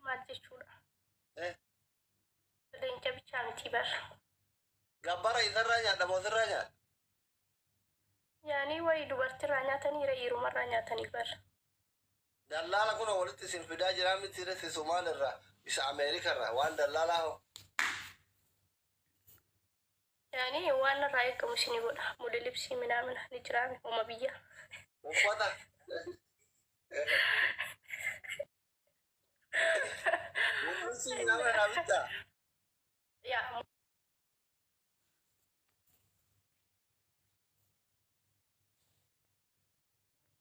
Maal jechuudha? Eh. Leenca bichaa mitii bar. Gabbara isarraa nyaadha moo sirraa nyaadha? Yaanii wayi dubartirraa nyaatanii dhiirumarraa nyaatanii bar. Dallaala kun walitti isin fidaa jiraa miti resi Somaalirraa isa Ameerikarraa waan dallaalaa hoo. Yaanii waan narraa eegamu isinii godha. Muli libsii minaamina ni jiraame homa biyya. Uffata. Mul'isii nama naa bittaa? Yaa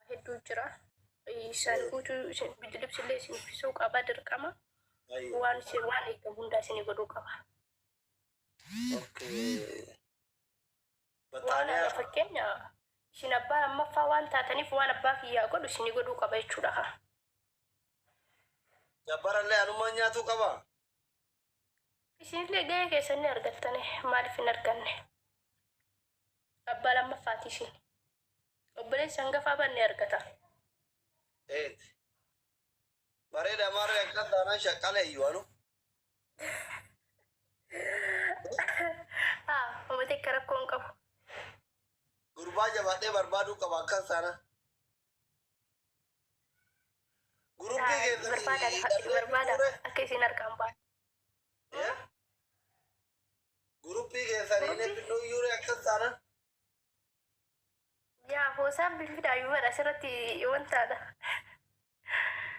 hedduu jira. Isaan guutuu isin bilbilibsillee isin uffisuu qaba dirqama. Waan isin waan eegamu hundaa isin godhuu qaba. Okay. Waan Baxaaniyaa. haadha fakkeenya isin abbaa lammaffaa waan taataniif waan abbaa kiyyaa godhu isin godhuu qaba jechuudha. Haa. Gabbarallee anumaan nyaatuu qaba. Isinillee gahee keessan ni argattane maaliif hin arganne? Abbaa lammaffaati isin. Obboleessi hangafaa ban ni argata. Eeti. Bareeda maarree akkas taanaan shaqqalee iyyuu anu. Haa, uummata akka rakkoo hin qabu. Gurbaa jabaadhee barbaaduu qaba akkas taanaan. Guruppii keessatti Barbaada hidhamee barbaada fuure. akka isin harkaan baatu. Guruppii keessanii inni finnuu iyyuu akkas taanaan. Yaa hoosaan bilbilaa iyyuu bara asirratti wantaadha.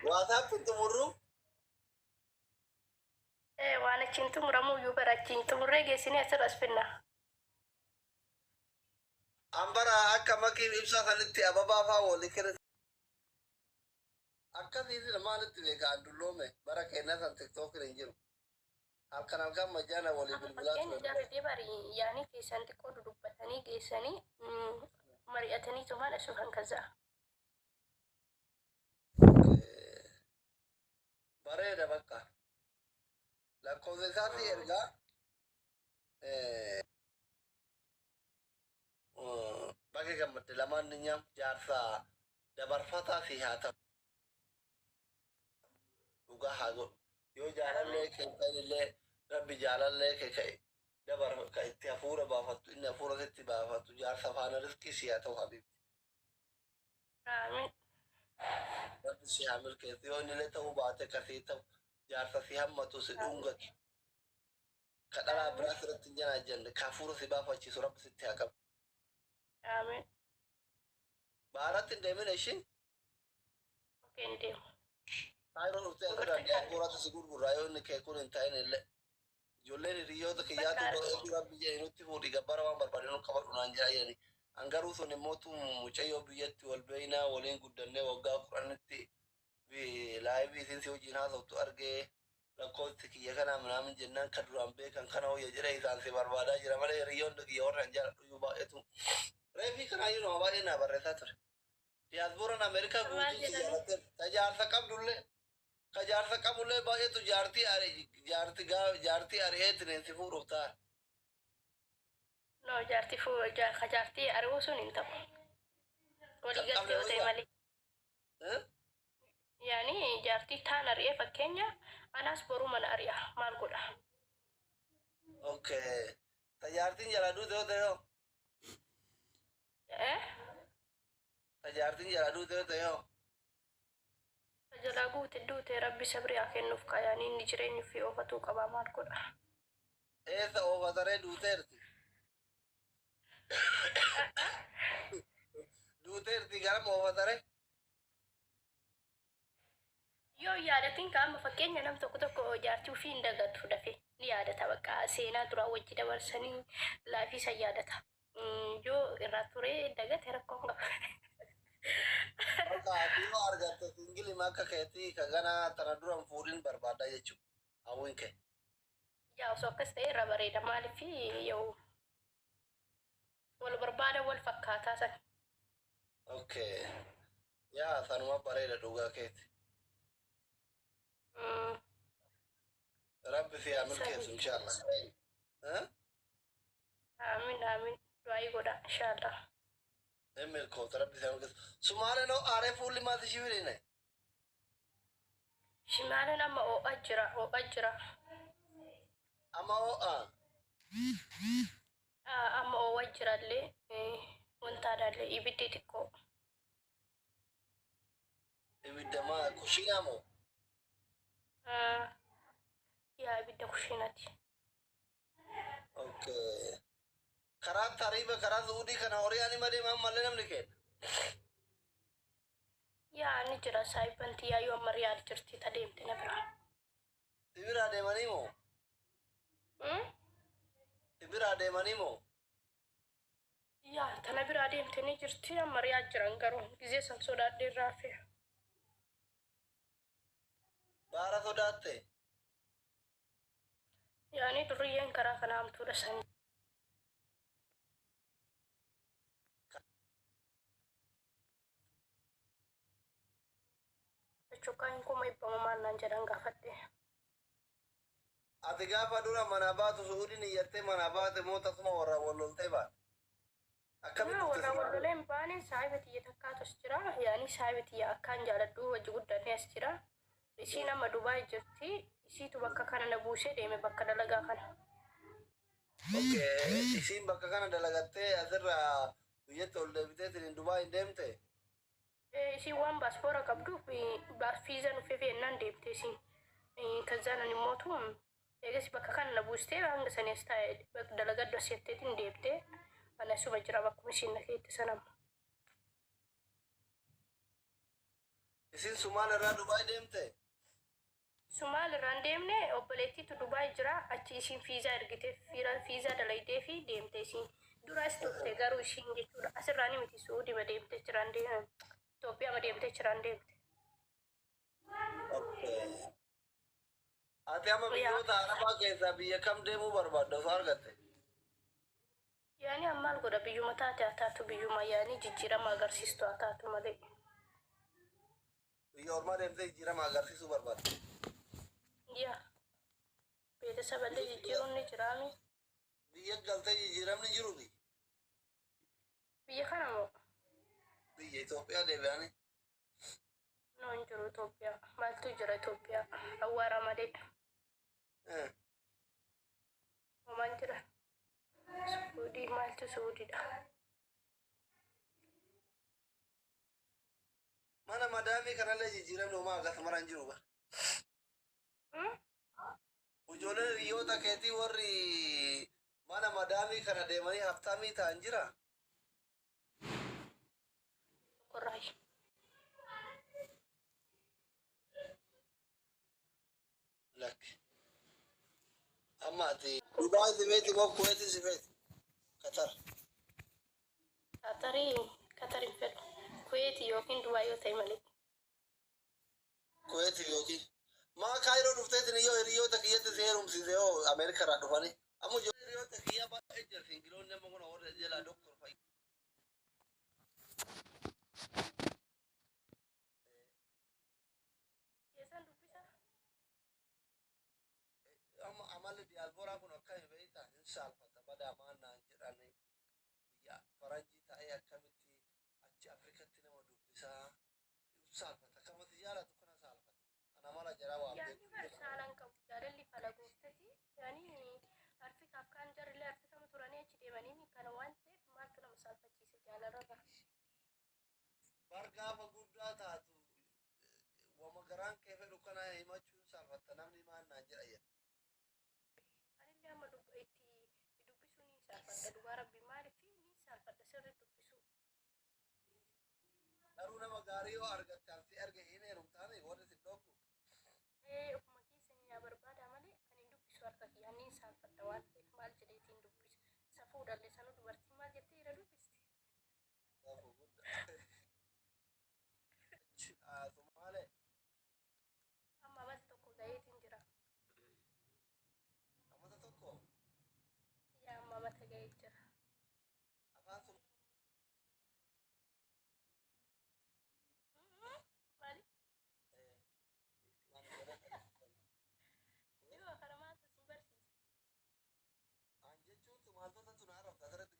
WhatsApp xumurru. Waan achiin xumuramuu iyyuu bara achiin xumurree geessinee asirra as finna. Ambara akka makiin ibsaa sanitti ababaa faa walii kenna. Akkasii maalitti beeka an dulloome bara keenya san TikTokin hin jiru. Halkan halkan majjaana walii bilbilaa Fakkeenya ture. jaarratee bari yaanii keessan xiqqoo dudubbatanii geessanii mari'atanii tumaan asufan kazaa. Bareeda bakka. Lakkoofsa isaatti ergaa. Baga gammadde lamaan ni nyaam jaarsa dabarfataa fi haa ta'u. Dhugaa haa godhu. Yoo jaalallee kee ta'e illee rabbi jaalallee kee ka'e dabar ka itti hafuura baafattu inni hafuura sitti baafatu jaarsa faana riskii si haa ta'u habiibti. Amiin. Rabbi si haa milkeessu yoo inni illee ta'uu baate ka sii ta'u jaarsa si hammatu si dhungatu ka dhalaa biraa sirratti hin janaajjanne ka hafuura si baafachiisu rabbi sitti haa qabu. Amiin. Baaratti hin deemin ishiin. Okay, hin deemu. Kaayiroo dhuftee asirraa diyaaspoораatti si gurgurraa yoo inni kee kun hin ta'in illee. Ijoolleen hiriyoota kiyyaatu godhatu rabbi jedhe nutti fuudhi gabbara waan barbaade nu qabadhu naan jedha jedhani. An garuu sun immoo tu mucayyoo biyyatti wal beeynaa waliin guddannee waggaa 10tti live isin si wajjin haasoftu argee lakkoofsi kiyya kanaa minaamin jennaan ka duraan beekan kana hoyya jedhe isaan si barbaadaa jira malee hiriyoonni kiyya warra an jaaladhu iyyuu baay'eetu. Reefii kanaayyuu nama baay'ee naa barreessaa ture. Diyaaspooraan Ameerikaa Maal guutuun si jedhani? jaalatte ta jaarsa qabdullee ka jaarsa qabullee baay'eetu jaartii ari jaarti gaa jaartii ari'eetiin si fuudhuuf ta'a. No, jaartii fuu ka jaartii ari'uu sun hin ta'u. Walii Kan galtee yoo ta'e qabne malee. Eh? Yaani jaartii taan ari'ee fakkeenya anaas boruu mana ari'a maal godha? Okay. Ta jaartiin jalaa duute yoo ta'e hoo? Eh? Ta jaartiin jalaa duute yoo ta'e hoo? Ta jalaa guute duute rabbi sabrii haa kennuuf kaa yaani inni jireenya ofii oofatuu qabaa maal godha? Eessa oofataree duuteerti? Duuteerti garam oofataree? Yoo hin yaadatin ka amma fakkeenya nam tokko tokko jaartii ofii hin dagatu dafe ni yaadata bakka seenaa duraa wajji dabarsanii laafii san yaadata. Yoo irraa turee dagate rakkoo hin qabu. Bakka ati yoo argatte singilima akka keetii ka ganaa tana dura hin fuudhin barbaadda jechuudha. Hawwiin kee. Yaa osoo akkas ta'e irra bareeda maaliif yoo wal barbaada wal fakkaataa san. Okay. Yaa sanuma bareeda dhugaa keeti. Rabbi si haa milkeessu inshallah. Eh? Amiin amiin du'aayii godha inshallah. Hin milkoofta rabbi si haa milkeessu. Sumaaleen hoo aaree fuulli maal ishii fidine? Shimaaleen amma ho'aa jira, ho'aa jira. Amma ho'a. Amma ho'aa jirallee wantaadhaallee ibiddi xiqqoo. Ibidda maa kushiinaa moo? Yaa, ibidda kushiinaati. Okay. Karaa tariiba karaa Suudii kana horii ani malee ammallee namni kenna. Yaa, ni jira, saayibanti yaayyoo amma Riyaad jirti, ta deemte na bira. Si biraa deemanii moo? Si biraa deemanii moo? Yaa, tana biraa deemte ni jirti, amma Riyaad jiran, garuu gizee san sodaadhee irraa hafe. Baara sodaatte? Yaani durriyyeen karaa kana hamtuudha sanii. Chokkaan 100,000 maal naan jedhan gaafadhe. Ati gaafa dura manaa baatu Suudiin iyyattee manaa baate moo tasuma warra wal loltee baate? Akkamitti dhufte Warra Suudii? wal lolee hin baane, saahiba tiyya takkaatu as jira. Yaani saahiba tiyya akkaan jaaladhu wajji guddannee as jira. Isiin amma Dubaay jirti. Isiitu bakka kana na buusee deeme, bakka dalagaa kana. Okay. Isiin bakka kana dalagattee asirraa biyyatti ol deebitee Dubaay hin deemte? Isiin waan baaspoora qabduuf fiiza nuffee fe'ennaan deemte isiin. Kazzaan ani immootu eegas bakka kana na buustee hanga sanii as taa'e dalagaddu as jetteetiin deemte. Ani asuma jira, bakkuma isiin na keette sanamma. Isiin Sumaal irraa Dubaay deemte? Sumaal irraan deemne, obboleettiitu Dubaay jira. Achi isiin fiizaa ergitee fiizaa dalaydee fi deemte isiin. Dura as turte garuu isiin jechuudha. Asirraa ni miti, Suudii ma deemte jiraan deemte. Itoophiyaa ma deemte jiraan deemte. Okay. Ati amma biyyoota Arabaa keessaa biyya kam deemuu barbaadda osoo argatte? Yaani ammaal godha, biyyuma taate haa taatu, biyyuma yaani jijjiirama agarsiistu haa taatu malee. Biyya ormaa deemtee jijjiirama agarsiisuu barbaadda? Yaa, beetesaballee jijjiiruun ni jiraami. Biyya galtee jijjiiramni jiru bi? Biyya kana moo? Biyya Itoophiyaa deebi'anii. No, hin jiru Itoophiyaa. Maaltu jira Itoophiyaa? Awwaara malee. Homaan jira. Suudii maaltu Suudiidha? Mana madaamii kanallee jijjiiramni homaa akkasumara hin jiru ba. Ijoolleen hiriyoota keetii warri mana madaamii kana deemanii haftaamii ta'an jira? Tokkorraayi. Lakki. Amma ati Dubaay si feeti moo Kuweeti si feeti? Qatar. Qatarii, Qatar hin fedhu. Kuweetii yookiin Dubaay yoo ta'e malee. Kuweeti yookiin. Maa Kaayiroo dhufteetin yoo hiriyoota kiyyatti si heerumsiise yoo Ameerikaa irraa dhufanii. Amma ijoollee hiriyoota kiyyaa baay'ee jira, singiloonni amma kun warra jalaa doktor fa'i. Keessan dubbisa? Amma amalli diyaasporaa kun akka hin beektaa hin saalfata, badaa maan naan jedhanii, biyya faranjii ta'ee akkamitti achi Afrikatti nama dubbisaa saalfata, kamati jaalatu kana saalfata. Ana mala jaraa waan Yaani beeku. bar saalaan qabu, jaalalli fala gooftati. Yaani Afrikaaf kaan jarrillee Afrikama turanii achi deemanii kana waan ta'eef maaltu nama saalfachiise jaalalarra? Bar gaafa guddaa taatu wama garaan kee fedhu kana himachuun saalfatta, namni maal naan jedha jedha. Anillee amma itti dubbisuu ni saalfadha, dhugaa rabbi, maaliif ni saalfadha sirri dubbisuu. Garuu nama gaarii yoo argatte ansi arge hin heerumtaani warri si dhokku. Ee, ofuma keessanii yaa barbaada malee ani hin dubbisu harka kiyya, ni saalfadha waan ta'eef, maal jedheetiin dubbisa, safuudhallee sanuu dubartiin maal jettee jira dubbisti. Safuu guddaa. Sumaalee. Amma amata tokko gaheetiin jira. Amata tokko. Yaa, amma amata gahee jira. Afaan sun. Maali? Waan godhatan. Yoo kana maaltu sin barsiise? An jechuun Sumaaltota tun haarofta asirratti.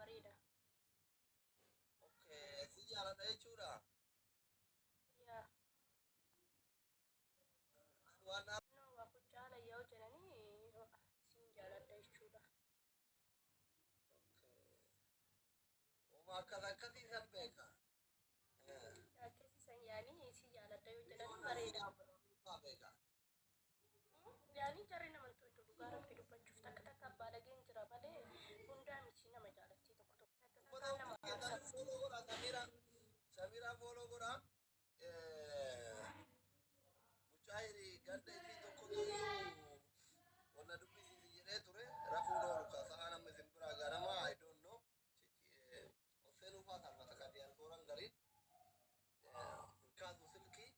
Bareeda. Okay, si jaaladha jechuudha. Yaa. Waan No, waa kuchaala yoo jedhanii siin jaaladha jechuudha. Uma akkas akkasii san beeka. Akkasii san yaanii si jaaladha yoo jedhanii bareeda. Beeka. Yaanii jarri nama hin tolchu, dhugaa Rabbi dubbachuuf takka takka abbaa lageen jira malee hundaa miti, nama jaalatti tokko tokko takka takka nama aarsa. Follow godha Samira. Samira follow godha. Mucaa hiri ganda isii tokkotu wanna dubbisiisi jedhee ture, rafuun oolu ka sa'a nama isin biraa ganama, I don't know. Oseen ufaa salphata ka diyaasporaan gariin hin kaasu silkii.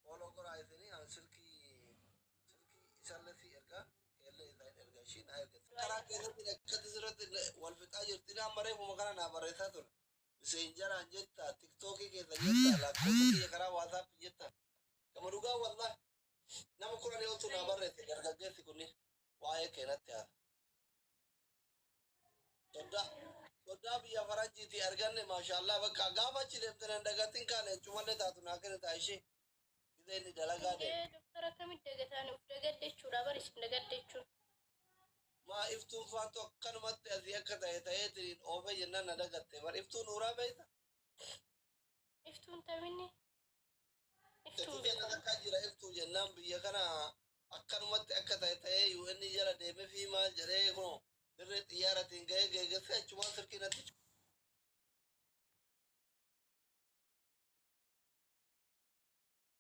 Follow godha isinii an silkii isallee si erga, keellee isa hin erga, ishiin haa erga. Karaa keessatti akkatti sirriitti wal fixaa jirti, amma reefuma kana naa barreessaa ture. Messengeraan jetta, TikTokii keessa jetta, lakkoofsa kiyya karaa WhatsApp jetta. Gama dhugaa wallahi nama 10 oltu naa barreesse dargaggeessi kunniin waa'ee keenatti haasa. Soddaa soddaa biyya faranjiitii arganne, maashaallah, bakka gaafa achi deemte nan dagatin, kaane cumallee taatu naa kennita ishee. Gizee inni dalagaa deeme. Ee, doktora, akkamitti dagataan uf dagadde jechuudha, bari isin dagadde jechuun. Maa iftuun faantu akkanumatti asii akka ta'e ta'eetiin oofee jennaan na dagatte. Bar iftuun nuuraa beeyta? Iftuun taminni iftuun Iftuu beekamu. takka jira, iftuu jennaan biyya kana akkanumatti akka ta'e ta'ee UN jala deemee fi maal jedhee kun dirree xiyyaaratiin ga'ee geegessee.